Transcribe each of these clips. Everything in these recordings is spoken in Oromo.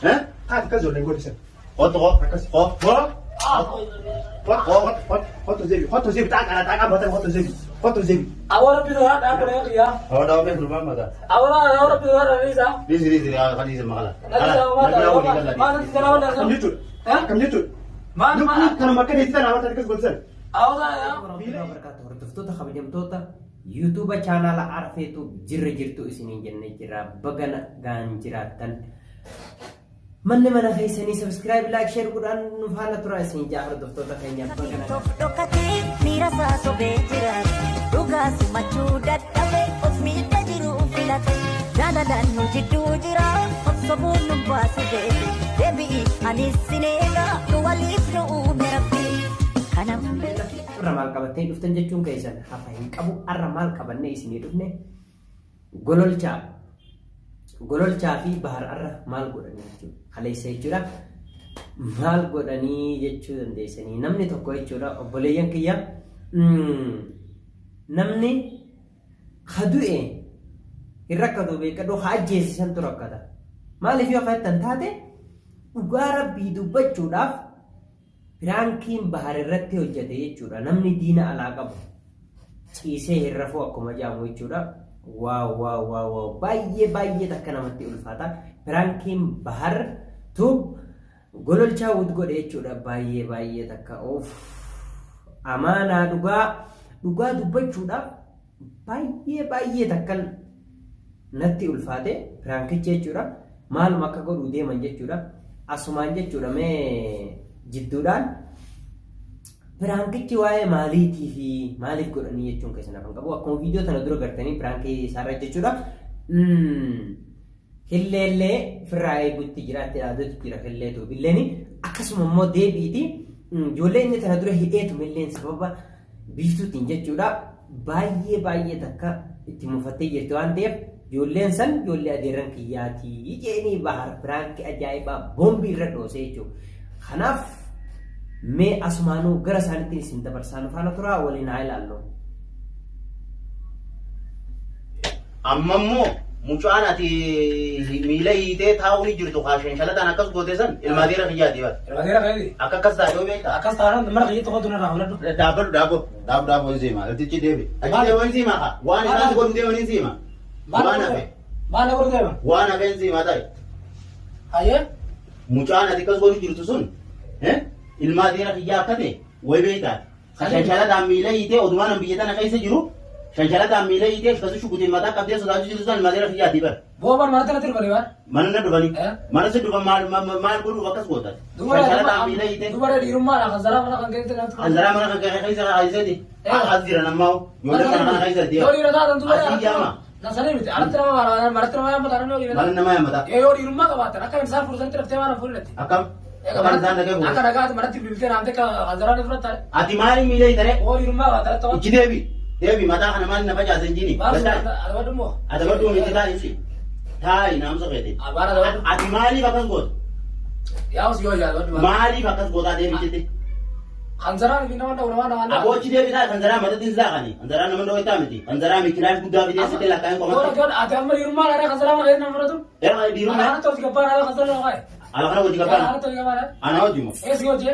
Eh? Haati akkas ijoolleen godhe sana. Kottu koo. Akkas. Koo. Koo. Kottu kottu kottu zeebi kottu zeebi xaaqaa xaaqaa batan kottu zeebi kottu zeebi. Awara biraa dhaabbatee qiyyaa. Awwa dhaabee gurbaan mataa. Awara awara biraa dhaabisa. Dhiisi dhiisi kan dhiisi maqala. Dhaabisa maal maal Akkam jechuudha. Akkam jechuudha. Maal Lubbuu kanuma akka deessi sana amartaa akkas godhe sana. Awara warahmatullahi wabarakatuh. Hordoftoota kabajamtoota YouTube chaanaala Arfeetu jirra jirtu isiniin jennee jirra. Baga nagaan jiraattan. Manni mana keessanii subscribe, like, share godhaan nu faana tura isin jaa hordoftoota keenya baga nagaan. Of dhokatee miira isaa sobee jiraate dhugaa simachuu dadhabe of miidha jiru filate jaalalaan nu jidduu jira of sobuun nu baasu beeke deebi'i anis sin eega nu waliif nu uume rabbi kana Arra maal qabattee dhuftan jechuun keessan hafa hin qabu. Arra maal qabannee isinii dhufne gololchaa. Gololchaa fi bahar arra maal godhanii jechuudha. Kaleessa jechuudha. Maal godhanii jechuu dandeessanii. Namni tokko jechuudha obboleeyyan kiyya namni ka du'e hin rakkatu beekadhu ka ajjeese santu rakkata. Maaliif yoo ka jettan taate dhugaa rabbii dubbachuudhaaf Piraankiin Bahar irratti hojjate jechuudha. Namni diina alaa qabu ciisee hin rafuu akkuma jedhamu jechuudha. Waaw waaw waaw waaw baay'ee baay'ee takka namatti ulfaata. Piraankiin Bahar Tube gololchaa wud godhe jechuudha. Baay'ee baay'ee takka uff amaanaa dhugaa dhugaa dubbachuudhaaf baay'ee baay'ee takkan natti ulfaate piraankichi jechuudha. Maaluma akka godhuu deeman jechuudha. Asumaan jechuudha mee jidduudhaan piraankichi waa'ee maaliitii fi maaliif godhanii jechuun keessan hafan qabu. Akkuma viidiyoo tana dura gartanii piraankii isaarra jechuudha. Hilleellee firraa eeguutti jira itti dhaaduutti jira hillee tuubilleen akkasuma immoo deebiiti ijoollee inni tana dura hidheetu illeen sababa biiftuutiin jechuudha baay'ee baay'ee takka itti mufattee jirti waan ta'eef ijoolleen san ijoollee adeerran kiyyaatii je'anii bahar piraankii ajaa'ibaa boombii irra dhoosee jechuudha. Kanaaf mee asumaanuu gara isaaniitti isin dabarsaa nu faana turaa waliin haa ilaallu. Amma immoo mucaan ati miila hiitee taa'uu ni jirtu kaa shanshalataan akkas goote san ilma adeera kiyyaati bar. Ilma adeera keeti. Akka akkas taate yoo beektaa? Akkas taanaan mana kiyya tokkotu narraa fudhadhu. Dhaabbadhu dhaabbo dhaabbo dhaabbo hin siima achi deebi. Achi deebi hin siima kaa waan isaan si godhu deeman hin siima. Waan hafe Maal na godhu deema? waan hafe hin siima ta'i. Hayyee. Mucaan ati akkas godhu jirtu sun ilma adeera kiyyaa akka ta'e wayi beektaa? Ka shanshalataan miila hiitee odumaan an biyya tana keessa jiru shanshalataan miila hiitee akkasi shugutiin mataa qabdee sodaachuu jirtu san ilma adeera kiyyaatii bar. Booban manatti natti dhufanii waan. Mana na dhufanii. Eh? Mana si dhufan maal maal godhuuf akkas goota? Shanshalataan miila hiitee. Dubara dhiirummaadha kan zaraa mana kan keessatti natti Kan zaraa mana kan keessa keessatti. Eh. As jiran ammaa ijoollee mana kana keessatti. Yoo dhiira taatan dubara. Asii jaama. Na sanii miti alatti nama maara maratti nama yaammataa namni yoo dhiira Mana nama yaammataa. Yoo dhiirummaa qabaatan akka isaan fuursanitti laftee waan fuulletti. Akkam? Akkam isaan dhaqee fuudhe? Akka dhagaati manatti bilbiltee naamtee akka hanzaraa ni fudhatta. Ati maali miila hiitare? Yoo dhiirummaa qabaatan alatti Ichi deebi. Deebi mataa kana maali na facaasa hin jini. Maal Gataa. adabadhu immoo? Adabadhu miti taa'i si. Taa'i naamusa keetiin. Abbaan adabadhu. Ati maaliif akkas goota? Yaa osoo yoo yaadadhu. Maaliif akkas gootaa deebi jetti? Hanzaraan fi nama dhawra waan waan. Aboo achi deebi taa'i kan zaraa matatti hin zaaqani. Kan zaraa nama dhawaa miti. Kan zaraa mikilaash guddaa fidee sitti lakkaa'in qomatti. Yoo ati amma dhiirummaa dha kan zaraa mana keessa nama fudhatu. Erga dhiirummaa. Ana tolchi gabbaan ala kan zaraa lafaa. Ala kana hojii gabbaana. Ana tolchi gabbaan. Ana hojii moo. Eessi hojii.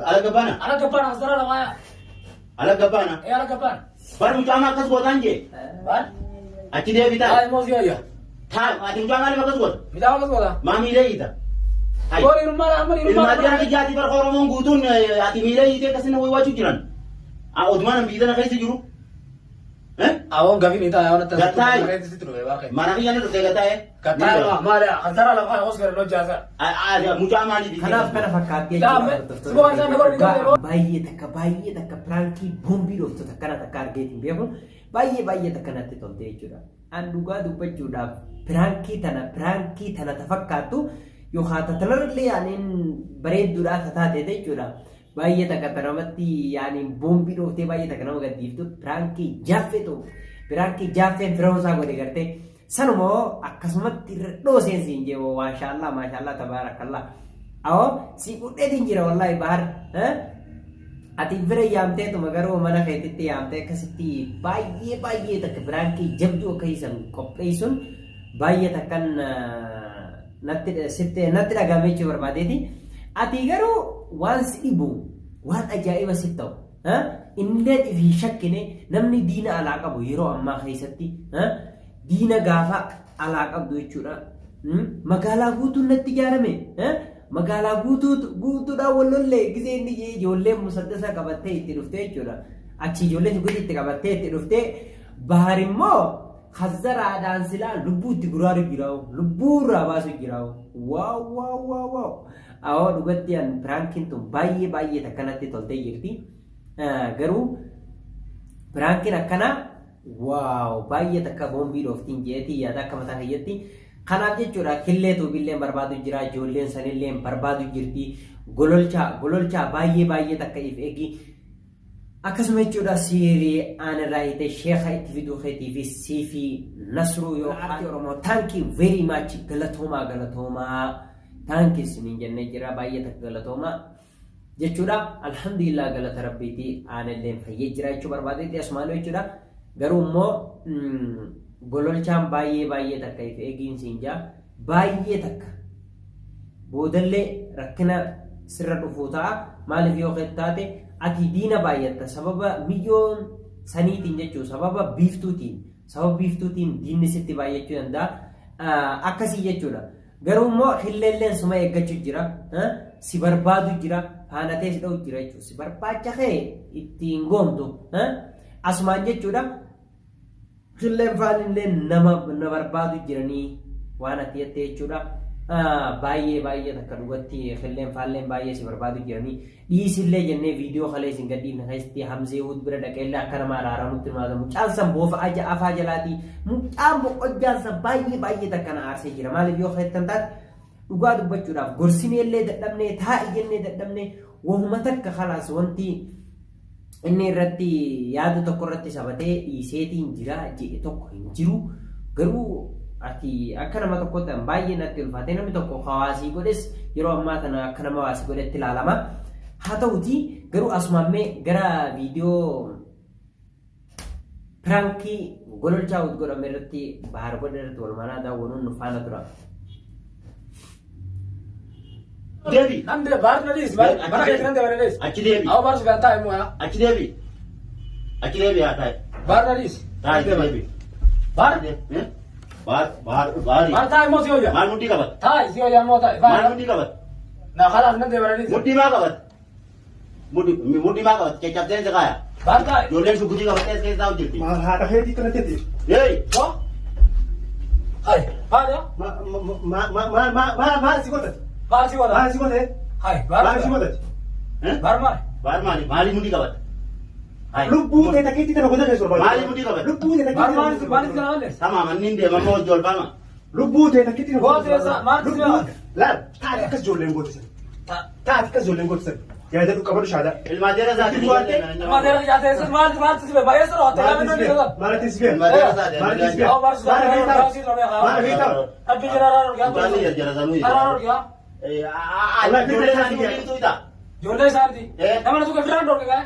Ala gabbaana. Ala gabbaan kan zaraa lafaa. Ala gabbaana. Ee ala gabbaan. Bar mucaa maa akkas gootaan jee. Maal? Achi deebi Taa taa'i. immoo si wayya. Taa ati mucaa maaliif akkas goota? Mucaa akkas goota. Maa miila hiita? Hai. Yoo dhiirummaa amma Ilma dhiirummaa. adeera kiyyaatii bar Oromoon guutuun ati miila hiitee akkasina waywaachuu jiran. Odumaan an biyya tana keessa jiru. Eh? Awoon gafii ni ta'a waan Gattaa'e. sitti dhufe baaqee. Mana kiyya ni dhuftee gattaa'e. Gattaa'e maali hanzaraa lafaa hoos gara hojjaasa. Mucaa maaliif? Kanaaf kana fakkaatti Daa, jechuudha si boqonnaa hordoftoota nama dhugaa dhugaa. baay'ee takka baay'ee takka piraankii boombii dhooftu takkana takka argeetiin beeku baay'ee baay'ee takka natti tolte jechuudha. An dhugaa dubbachuudhaaf piraankii tana piraankii tana ta fakkaattu yookaan ta tanarrallee yaaniin bareedduudhaa ta taate jechuudha. Baay'ee takka ta namatti yaaniin boombii dhooftee baay'ee takka nama gaddiiftu piraankii jaaffee ta'u piraankii jaaffeen firoomsaa godhe gartee sanumoo akkasumatti irra dhooseen siin jee maashaallah maashaallah tabaarakallah. Awoo si qudheetiin jira wallaahi bahar. Ati bira yaamteetuma garuu mana keetitti yaamtee akkasitti baay'ee baay'ee takka piraankii jabduu akka isan qopheessuun baay'ee takkan Natti sitti natti dhagahame jechuu barbaadeeti. Ati garuu waan si dhibu waan ajaa'iba sitti ta'u innillee if hin shakkine namni diina alaa qabu yeroo ammaa keessatti diina gaafa alaa qabdu jechuudha. Magaalaa guutuun natti ijaarame. Magaalaa guutuudhaan wal lollee gisee inni jee ijoolleen musaddasa qabattee itti dhuftee jechuudha. Achi ijoolleen shugutii itti qabattee itti dhuftee Bahar immoo kazzaraadhaan silaa lubbuu itti guraaru jira lubbuu irraa baasu jira. Waaw waaw waaw waaw. Awoo dhugatti an piraankiin tun baay'ee baay'ee takkanatti toltee jirti. Garuu piraankiin akkanaa waaw baay'ee takka boombii dhooftiin jeetii yaada akka mataa kiyyatti. Kanaaf jechuudha killee tuubilleen barbaadu jira ijoolleen sanillee barbaadu jirti. Gololchaa gololchaa baay'ee baay'ee takka if eegi. Akkasuma jechuudha siirii aan irraa hiite sheekha itti fiduu keetii fi siifii nasruu yoo aartii Oromoo thank you very much galatoomaa galatoomaa thank you isiniin jennee jira baay'ee takka galatoomaa jechuudha alhamdulillah galata rabbiiti aanilleen fayyee jira jechuu barbaadetti asumaanuu jechuudha garuu immoo gololchaan baay'ee baay'ee takka if eegiin siin jaa baay'ee takka Boodallee rakkina sirra dhufuu ta'a. Maaliif yoo keet taate ati diina baay'atta sababa miyyoon saniitiin jechuu sababa biiftuutiin sababa biiftuutiin diinni sitti baay'achuu danda'a. Akkasii jechuudha. Garuu immoo hilleelleen suma eeggachuu jira. Si barbaadu jira. Faanatee si dha'u jira jechuudha. Si barbaacha kee ittiin goomtu. Asumaan jechuudha. Killeen faanillee nama na barbaadu jiranii waan ati jette jechuudha. Baay'ee baay'ee takka dhugatti killeen faalleen baay'ee si barbaadu jiranii dhiisillee jennee viidiyoo kalee isin gadhiifne keessatti Hamzee Wud bira dhaqeellee akka nama araaramutti maata mucaan san boofa aja afaa jalaatii mucaan boqojjaan san baay'ee baay'ee takka na aarsee jira maaliif yoo keettan taate dhugaa dubbachuudhaaf gorsineellee dadhabnee taa'i jennee dadhabnee wahuma takka kalaas wanti inni irratti yaada tokko irratti sabatee dhiiseetiin jira jedhe tokko hin jiru. Garuu ati akka nama tokkotti an baay'ee natti ulfaatee namni tokko hawaasii godhes yeroo ammaa tana akka nama hawaasii godhetti ilaalama. Haa ta'uti garuu asumaan mee gara viidiyoo piraankii gololchaa godhame irratti bahar godhe irratti walumaan daawwannuun nu faana tura. Deebi. Nan de baar na dhiis baar mana keessa nan deema na dhiis. Achi deebi. Awa baar sugaan taa'e immoo yaa. Achi deebi. Achi deebi haa taa'e. Baar na dhiis. Taa'e achi deebi. Baar Eh? Baar baar baari. baar taa'e immoo si hojja. Maal mudhii qabata? Taa'e si hojja immoo taa'e. Maal Baar mudhii qabata? na kalaas nan deema na dhiis. Mudhii maa qabata? Mudhii mudhii maa qabata? Caccabseen si kaaya. Baar taa'e. Ijoolleen shugutii qabattee as keessaa hojjetti. Maal haadha keetii kana tete? Hey! Ho? Hai. Baar yaa. Maal maal maal si godhate? Baar si godha. Maal si godhate? Hai. Baar Maal si godhate? Eh? Baar maal? Baar maali? Maali mudhii qabata? Hai. Lubbuu tee takkeetti tana godhate keessa barbaadu. Maali mudhii qabata? Lubbuu tee Baar takkeetti maal si maal si kana malee? Tamaam anniin deemama hojii ol baama. Lubbuu tee takkeetti tana Goote eessa? Maal si Lubbuu laal taate akkas ijoolleen goote sana. Taate akkas ijoolleen goote sana. Yaadadhu qabadhu shaadaa. Ilmaa deera isaatiin. Ilma deera jaatee eessa maal maal si bee baay'ee sirra hotte Maal gaafii si dhoni bee? Maal si bee? Ilmaa deera isaatiin. Maal si bee? Awa baar sugaan Maal taa'e. si bee? Maal si bee? Rabbi jira raaruu yaa. Intalli jarjara sanuu Raaruu yaa. Ijoollee isaanii mudhii ita. Ijoollee isaaniiti. Eh. Nama na tuqe firaan dhorke gaa.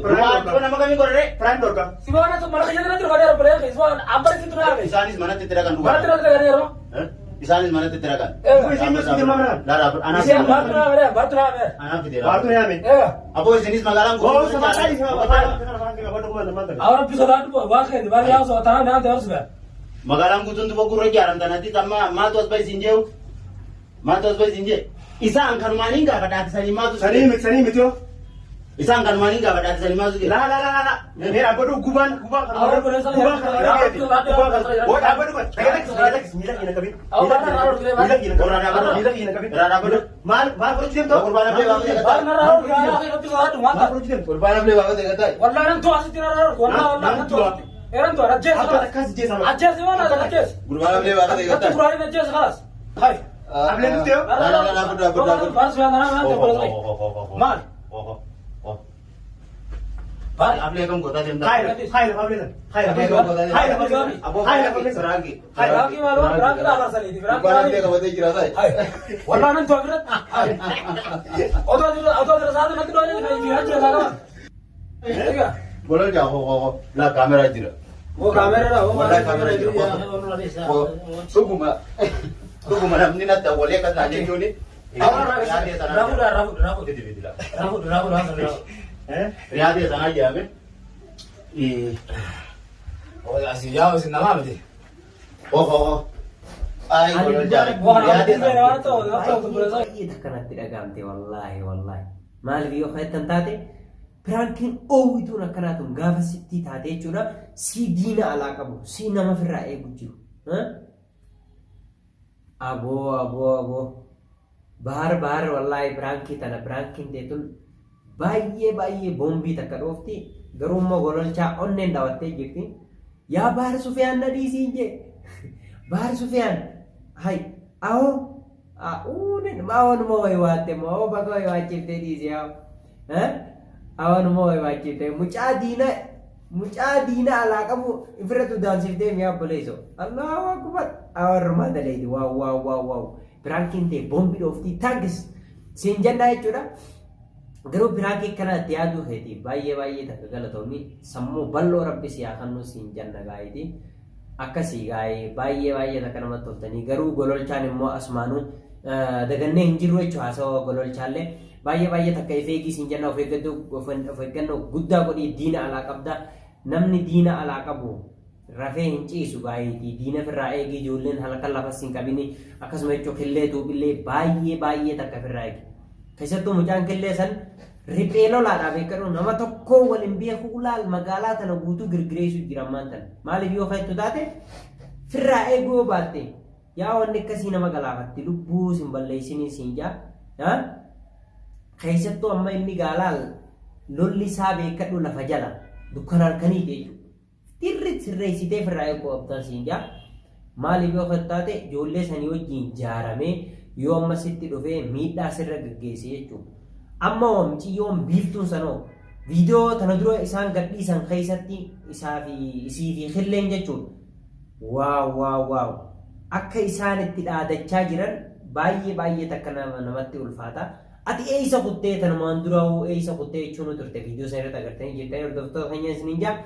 Duwwaa nama kamii godhee? Firaan dorga. Si waan atu mana keessa jiru gadee rabbilee keessa waan abbaan isin ture hafe. Isaanis manatti itti dhaqan Manatti dhugaa. irratti gadee yeroo. Isaanis manatti itti dhaqan. Eh. Isin mas fide maal? Laala anaaf Isin baatu naa mere baatu naa mere. anaaf fideera. Baatu yaame. Eh. Aboo isinis magaalaan Oo sabaa isaa Awra biso daatu waa keenya baay'ee yaa soo tanaa naan ta'e horsife. Magaalaan guutuun duba gurra ijaaramtan ati amma maaltu as bahi siin jeewu? Maaltu as bahi siin jee? Isaan kanumaaniin gaafa dhaatisanii maaltu Sanii miti sanii miti yoo. Isaan kanumaaniin gaafa dhaatisanii maaltu jee? La la la la la. Mee dhaabbadhu gubaan gubaan kan gubaan kan gubaan kan oo dhaabbadhu kan dhagalakkis dhagalakkis miila keenya qabin. Miila keenya qabin. Miila keenya qabin. Irraa dhaabbadhu. Maal maal godhachuu deemtu? Gurbaan ablee baafate Baar gataa. narraa horgu yaa akhi rabbi sodaadhu maal Maal ta'a. godhachuu deemtu? Gurbaan ablee baafate gataa. Wallaahi nan tu'a asitti narraa horgu wallaahi wallaahi nan tu'a asitti. Eran tu'a ajjees Akka akkas jeesa. Ajjees waan ajjees. Gurbaan ablee baafate Natti gataa. guraarin ajjees khalas. Hai. Ableen dhufte yoo? La la la dhaabbadhu dhaabbadhu dhaabbadhu. Baar suyaa nanaa naan ta'e Maal? Baar. Ablee kam gootaa deemtaa? Haayila haayila ablee sana. Haayila haayila Aboo haayila ablee sana. Firaanki. Firaanki maal waan firaanki laa barsaniiti firaanki Gurbaan ablee maali. qabatee jira taa'e. Hai. Wallaahi nan tu'a biratti. Hai. Otoo otoo dira saatu natti dhoone kan itti ajjees haa qaban. Egaa. Gololchaa koo koo koo laa kaameraa jira. Wo kaameraa wo Wallahi kaameraa jira. Koo dhuguma. Dhuguma namni natti awwalee akkas naa jechuuni. Rafuudha rafuudha rafuudha. Rafuudha rafuudha rafuudha. Riyaadee sanaa jedhame. Asii yaa isin namaa miti. Oho oho. Ayi gololchaa. Riyaadee sanaa. Baay'ee takka natti dhagaamte wallaahi wallaahi. Maaliif yoo jettan taate piraankiin oowwituun akkanaa tun gaafa sittii taate jechuudha sii diina alaa qabu sii nama firraa eegu jiru. Aboo aboo aboo bahar bahar wallaahi piraankii tana piraankiin teetun baay'ee baay'ee boombii takka dhoofti garuu immoo gololchaa onneen dhawattee jirti. Yaa Bahar Sufiyaan na dhiisiin jee Bahar Sufiyaan hay ahoo Awanuma wayi waatte moo awoo baga wayi waachiftee dhiisi yaa. Awanuma wayi waachiftee mucaa diina mucaa diina alaa qabu ifirratti udaansiftee mi'a obboleessoo. Allahu akbar awarrumaa daleeti waaw waaw waaw waaw piraankiin ta'e boombi dhooftii thanks siin jennaa jechuudha. Garuu piraankii kana itti yaaduu keetiif baay'ee baay'ee takka galatoomi sammuu bal'oo rabbi si haa kennuu siin jenna gaa'iti. Akkasii gaa'ee baay'ee baay'ee takka namatti toltanii garuu gololchaan immoo asumaanuu dagannee hin jirru jechuudha haasawaa gololchaallee baay'ee baay'ee takka if eegii siin jenna of eeggaduu of eeggannoo guddaa godhii diina alaa qabda namni diina alaa qabu rafee hin ciisu gaa'eetii diina ofirraa eegii ijoolleen halkan lafa siin qabini akkasuma jechuun killee tuubillee baay'ee baay'ee takka ofirraa eegi. Keessattuu mucaan killee san riphee lolaadhaa beekadhu nama tokkoo waliin beekuu laal magaalaa tana guutuu girgireessu jira ammaan tana. Maaliif yoo feettu taate firraa eeguu yoo baatte yaa wanni akkasii nama galaafatti lubbuu sin balleessinii siin jaa. Keessattuu amma inni gaalaal lolli isaa beekadhu lafa jala dukkana halkaniiti jechuudha. Sirriitti sirreessitee firraa eeguu qabdan siin jaa. Maaliif yoo kan taate ijoollee sanii wajjin jaaramee yoo amma sitti dhufee miidhaa sirra gaggeesse jechuudha. Amma hoo miciyyoon biiftuun sanoo viidiyoo tana dura isaan gadhiisan keessatti isaa fi isii fi killeen jechuudha. Waaw waaw waaw akka isaan itti dhaadachaa jiran baay'ee baay'ee takka nama namatti ulfaata. Ati eessa kuttee tanumaan dura hoo eessa kuttee jechuun nu turte viidiyoo sana irratti agartanii jirtanii hordoftoota keenya isiniin jaa.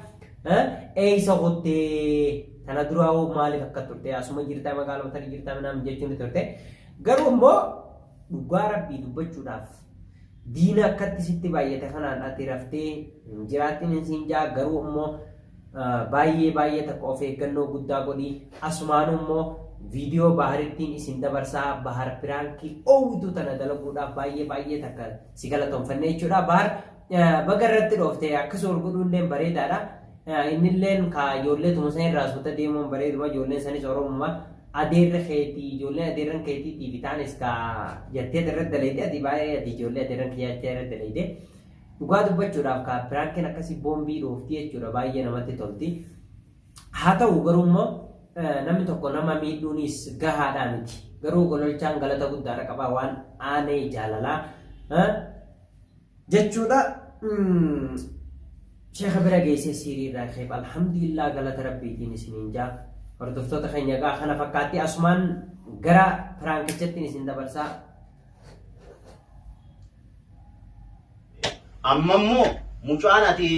Eessa kuttee tana dura hoo maaliif akka turte asuma jirtaa magaaluma tana jirtaa minaamin jechuun nu turte. Garuu immoo dhugaa rabbii dubbachuudhaaf diina akkatti sitti baay'ate kanaan ati raftee hin jiraattin siin jaa garuu immoo Baay'ee baay'ee takka of eeggannoo guddaa godhi. Asumaanuu immoo viidiyoo Baharittiin isin dabarsaa Bahar piraankii oowwituu tana dalaguudhaaf baay'ee baay'ee takka si galatoomfanne jechuudha. Bahar baga irratti dhoofte akkas ol godhuulleen bareedaadha. Innilleen ka ijoollee tuma san irraa suuta deemuun bareeduma ijoolleen sanis Oromuma. Adeerri keetii ijoolleen adeerran keetiitii fi taanis ka jettee irratti dalayde ati baay'ee ati ijoollee adeerran kiyyaa jettee irratti dalayde. Dhugaa dubbachuudhaaf kaa piraankiin akkasii boombii dhoofti jechuudha baay'ee namatti tolti. Haa ta'u garuu immoo namni tokko nama miidhuunis gahaadhaa miti. Garuu gololchaan galata guddaadha qaba waan aanee jaalalaa jechuudha. Sheekha bira geessee siirii irraa keef alhamdulillah galata rabbiitiin isiniin jaa. Hordoftoota keenya egaa kana fakkaatti asumaan gara piraankichattiin isin dabarsaa. Amma immoo mucaan ati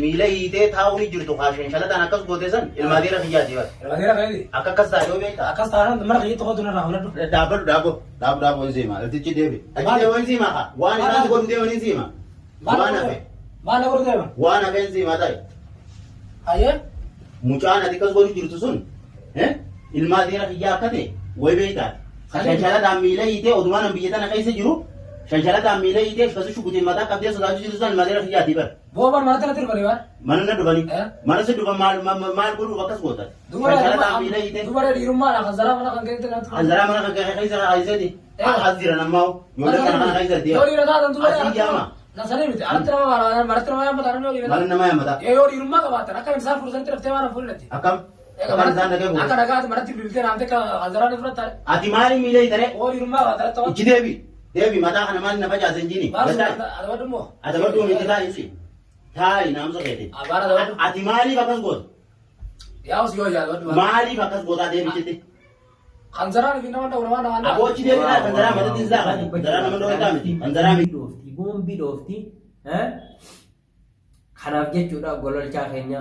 miila hiitee taa'uu ni jirtu kaa shanshalataan akkas goote san ilma adeera kiyyaati bar. Ilma adeera keeti. Akka akkas taate yoo beektaa? Akkas taanaan mana kiyyatti kootu narraa fudhadhu. Dhaabbadhu dhaabbo dhaabbo dhaabbo hin siima iltichi deebi. Achi deebi hin siima kaa waan isaan si godhu deeman hin siima. Waan hafe Maal na godhu deema? waan hafe hin siima ta'i. Hayyee. Mucaan ati akkas godhu jirtu sun ilma adeera kiyyaa akka ta'e wayi beektaati. Ka shanshalataan miila hiitee odumaan an biyya tana keessa jiru shanshalataan miila hiitee akkasii shugutiin mataa qabdee sodaachuu jirtu sun ilma adeera kiyyaati bar. Booban manatti natti dhufanii waan. Mana na dhufanii Eh? mana si dhufan maal maal maal godhuuf akkas goota. Shanshalataan miila hiitee Dubara dhiirummaadha kan zaraa mana kan keessatti natti dhufan. anzaraa mana kan keessa keessatti Eh. as jiran ammaa ijoollee kana kana keessa Yoo dhiira taatan dubara Asii jaama. Na sanii miti alatti nama manatti nama yaammata namni yoo dhiira Mana nama yaammata. Yoo dhiirummaa qabaatan akka isaan fuudhanitti raftee waan fuudhanitti. Akkam? Akkam isaan dhaqee fuudhe? Akka dhagaati manatti bilbiltee naamtee akka azaraan fudhatta. Ati maali miila hiitare? Yoo dhiirummaa qabaatan alatti Ichi deebi. Deebi mataa kana maali na facaase hin jini. Maal Gataa. adabadhu immoo. Adabadhu miti taa'i si. Taa'i naamusa keeti. Abaara adabadhu. Ati maaliif akkas goota? Yaa osoo yoo adabadhu. Maaliif akkas gootaa deebichitti? Kan zaraan fi nama dhawna waan waan. Aboo achi deebi taa'e kan zaraa matatti hin zaaqani. Zaraa nama dhawaa miti. Kan zaraa miti. Dhoofti boombii dhoofti. Kanaaf jechuudha gololchaa keenya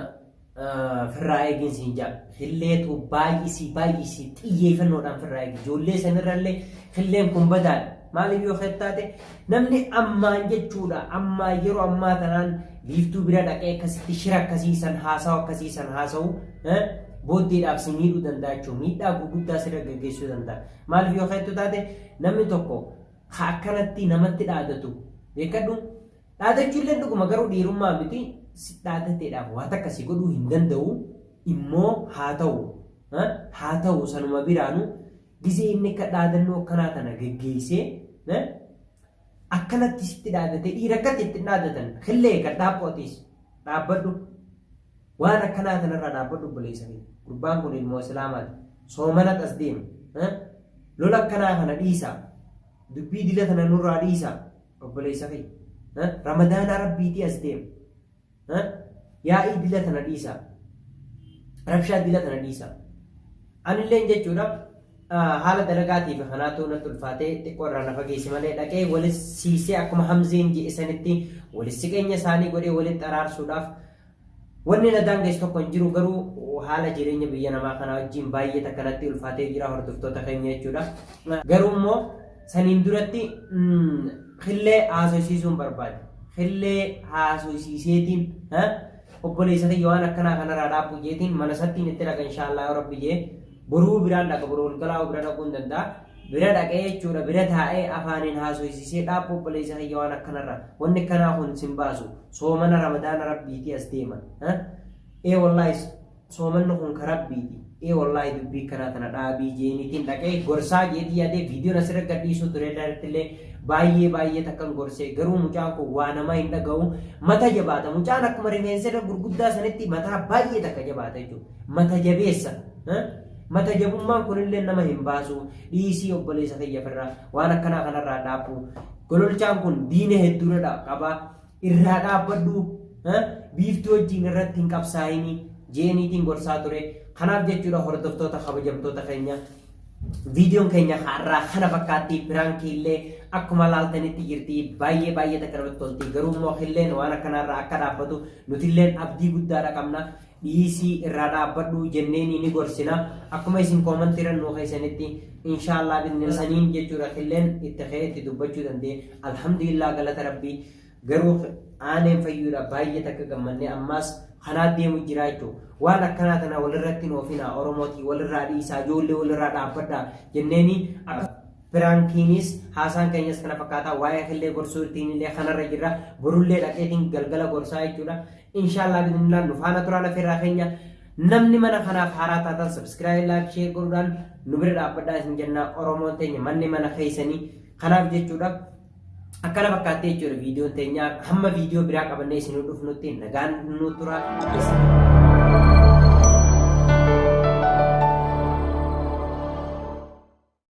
Firraa eegiin siin jaa. Killeetu baay'isii baay'isii xiyyeeffannoodhaan firraa eegi. Ijoollee sanirrallee killeen kun badaadha. Maaliif yoo taate namni ammaan jechuudha ammaan yeroo ammaa tanaan biiftuu bira dhaqee akkasitti shira akkasiisan haasawu akkasiisan haasawu booddeedhaaf si miidhuu danda'a jechuudha. Miidhaa gurguddaa sirra gaggeessuu danda'a. Maaliif yoo jettu taate namni tokko ka akkanatti namatti dhaadatu beekadhu. Dhaadachuullee dhuguma garuu dhiirummaa miti si dhaadateedhaaf waa takka si godhuu hin danda'u immoo haa ta'u haa ta'u sanuma biraanu gizee inni akka dhaadannoo akkanaa tana geggeessee akkanatti sitti dhaadatee dhiira akkatti itti dhaadatan killee kan dhaabbootis dhaabbadhu waan akkanaa tanarraa dhaabbadhu obboleessa kee gurbaan kun ilmoo islaamaati soomana as deema lola akkanaa kana dhiisaa dubbii dila tana nurraa dhiisaa obboleessa kee ramadaana rabbiitii as deema yaa'ii dila tana dhiisaa rabshaa dila tana dhiisaa anilleen jechuudha haala dalagaatiif kanaatu natti ulfaatee xiqqoo irraa na fageessi malee dhaqee walis siisee akkuma hamzeen jedhe sanitti walis siqeenya isaanii godhee walitti araarsuudhaaf wanni na daangessu tokko hin jiru garuu haala jireenya biyya namaa kana wajjin baay'ee takka natti ulfaatee jira hordoftoota keenya jechuudha. Garuu immoo saniin duratti killee haasofsiisuun barbaade. Killee haasofsiiseetiin obboleessa kiyya waan akkanaa kanarraa dhaabbu jeetiin mana sattiin itti dhaqa inshaallah yoo rabbi jee boruu biraan dhaqa boruu galgalaa bira dhaquu hin danda'a. Bira dhaqee jechuudha bira taa'ee afaaniin haasofsiisee dhaabbu obboleessa kiyya waan akkanarraa wanni akkanaa kun sin baasu soomana ramadaana rabbiitii as deema. Ee wallaahi soomanni kun ka rabbiiti. Ee wallaahi dubbii akkanaa tana dhaabii jeeniitiin dhaqee gorsaa jeetii yaadee viidiyoon asirra gadhiisuu ture irratti baay'ee baay'ee takkan gorsee garuu mucaan kun waa namaa hin dhaga'u mata jabaata mucaan akkuma rifeensa irra gurguddaa sanitti mataa baay'ee takka jabaata jechuudha mata jabeessa. Mata jabummaan kunillee nama hin baasu dhiisii obboleessa kiyya firraa waan akkanaa kanarraa dhaabbu gololchaan kun diina hedduudha qaba irraa dhaabbadhu biiftuu wajjin irratti hin qabsaa'inii jeeniitiin gorsaa ture kanaaf jechuudha hordoftoota kabajamtoota keenya viidiyoon keenya har'aa kana fakkaatti piraankii illee akkuma laaltanitti jirti baay'ee baay'ee takka namatti tolti garuu immoo killeen waan akkanaarraa akka dhaabbatu nutilleen abdii guddaadha qabna dhiisii irraa dhaabbadhu jenneeni ni gorsina akkuma isin koomantii irra nuu keessanitti inshaallah binne saniin jechuudha killeen itti ka'ee itti dubbachuu danda'e alhamdulillah galata rabbii garuu aaneen fayyuudha baay'ee takka gammannee ammaas kanaa deemu jira jechuudha waan akkanaa tana walirratti hin oofinaa oromootii walirraa dhiisaa ijoollee walirraa dhaabbadhaa jenneeni akka piraankiinis haasaan keenyas kana fakkaataa waa'ee killee gorsuu ittiin illee kanarra jirra borullee dhaqeetiin galgala gorsaa jechuudha inshaallah bismillah nu faana turaa lafeerraa keenya namni mana kanaaf haaraa taatan subscribe like share godhuudhaan nu bira dhaabbadhaa isin jennaa oromoon teenya manni mana keessanii kanaaf jechuudha akkana fakkaattee jechuudha viidiyoon teenya hamma viidiyoo biraa qabannee isin dhufnutti nagaan nu tura.